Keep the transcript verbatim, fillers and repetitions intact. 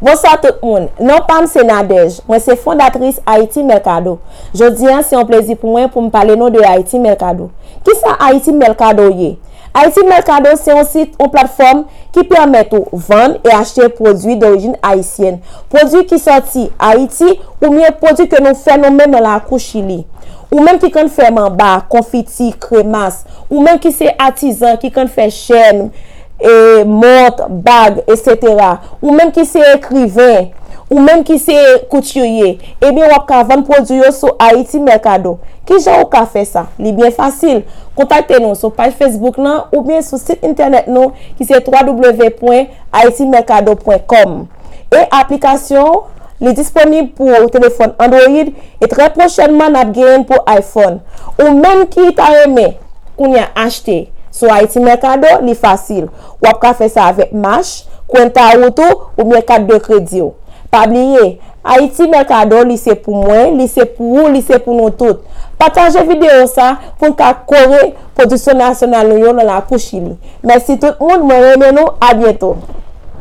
Bonswa tout moun, non pa m se Nadège, mwen se fondatris Haiti Mercado. Jodi a se yon plezi pou mwen pou m pale nou de Haiti Mercado. Kisa Haiti Mercado ye? Haiti Mercado se yon sit, yon platfòm ki pèmèt ou vann e achte pwodui dorijin ayisyèn, pwodui ki sòti Ayiti oubyen pwodui ke nou fè nou menm nan lakou Chili. Ou menm ki konn fè manba, konfiti, kremas, ou menm ki se atizan ki konn fè chèn, e, mont, bag, etsetera. Ou menm ki se ekriven, ou menm ki se koutirye, ebyen w ap ka vann pwodui yo sou Haiti Mercado. Kijan ou ka fè sa? Li byen fasil. Kontakte nou sou paj Facebook nan oubyen sou sit entènèt nou ki se w w w pwen haiti mercado pwen com. E aplikasyon, li disponib pou telefòn Android e trè pwochènman n ap genyen l pou iPhone. Ou menm ki ta renmen kounye a achte sou Haiti Mercado, li fasil. W ap ka fè sa avèk Mash, Cuenta Ruto oubyen kat de kredi w. Pa bliye, Haiti Mercado, li se pou mwen, li se pou ou, li se pou nou tout. Pataje videyo sa pou n ka kore pwodiksyon nasyonal nou yo nan lakou Chili. Mèsi tout moun, mwen renmen nou, a byento.